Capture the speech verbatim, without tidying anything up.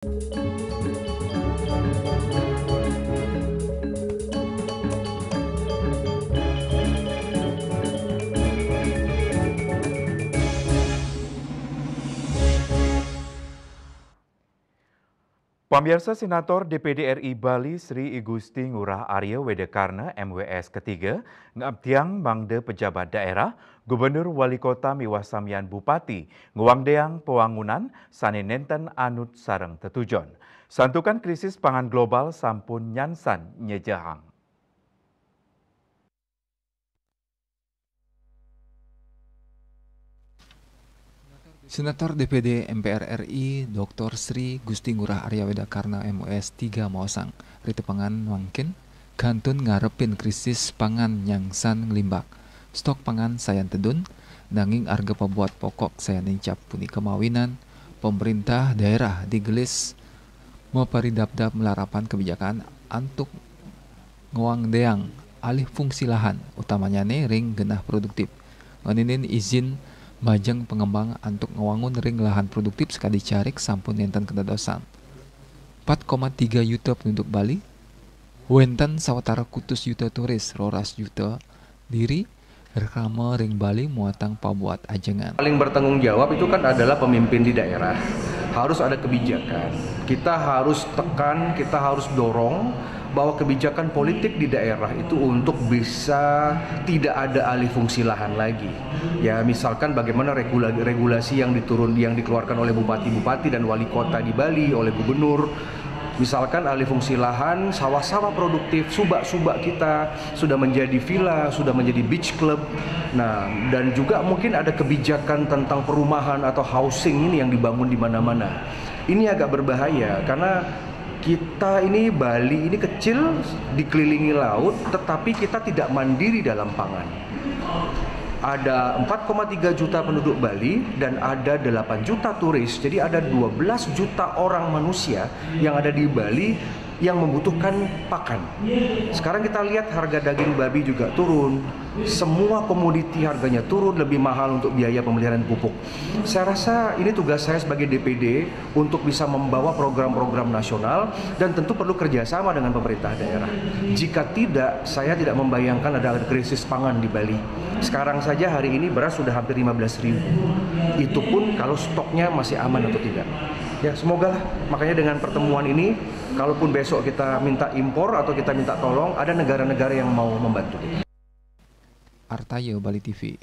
Pamiarsa, Senator D P D R I Bali Sri I Gusti Ngurah Arya Wedakarna M W S ketiga ngabdiang mangda pejabat daerah, gubernur, wali kota miwah samian bupati ngwangdeang pawangunan sane nenten anut sareng tetujon. Santukan krisis pangan global sampun nyansan nyejehang. Senator D P D M P R R I Doktor Sri Gusti Ngurah Arya Wedakarna M W S tiga maosang, ritepengan mangkin kantun ngarepin krisis pangan nyangsan nglimbak. Stok pangan sayan tedun, nanging arga pabuat pokok sayan nincap punika mawinan pemerintah daerah digelis maparidabdab malarapan kebijakan antuk ngwangdeang alih fungsi lahan, utamanyane ring genah produktif. Ngeninin izin majeng pangembang antuk ngwangun ring lahan produktif sakadi carik sampun nenten kadadosan. Empat koma tiga juta penduduk Bali, wenten sawatara kutus juta turis, roras juta diri, rama ring Bali muatang pabuat ajengan. Paling bertanggung jawab itu kan adalah pemimpin di daerah. Harus ada kebijakan. Kita harus tekan, kita harus dorong bahwa kebijakan politik di daerah itu untuk bisa tidak ada alih fungsi lahan lagi. Ya, misalkan bagaimana regula-, regulasi yang diturun, yang dikeluarkan oleh bupati-bupati dan wali kota di Bali, oleh gubernur. Misalkan alih fungsi lahan, sawah-sawah produktif, subak-subak kita sudah menjadi villa, sudah menjadi beach club. Nah, dan juga mungkin ada kebijakan tentang perumahan atau housing ini yang dibangun di mana-mana. Ini agak berbahaya karena kita ini, Bali ini kecil, dikelilingi laut, tetapi kita tidak mandiri dalam pangan. Ada empat koma tiga juta penduduk Bali dan ada delapan juta turis. Jadi ada dua belas juta orang manusia yang ada di Bali yang membutuhkan pakan. Sekarang kita lihat harga daging babi juga turun. Semua komoditi harganya turun, lebih mahal untuk biaya pemeliharaan pupuk. Saya rasa ini tugas saya sebagai D P D untuk bisa membawa program-program nasional dan tentu perlu kerjasama dengan pemerintah daerah. Jika tidak, saya tidak membayangkan ada krisis pangan di Bali. Sekarang saja hari ini beras sudah hampir lima belas ribu. Itu pun kalau stoknya masih aman atau tidak. Ya, semogalah. Makanya dengan pertemuan ini, kalaupun besok kita minta impor atau kita minta tolong, ada negara-negara yang mau membantu. Artayo, Bali T V.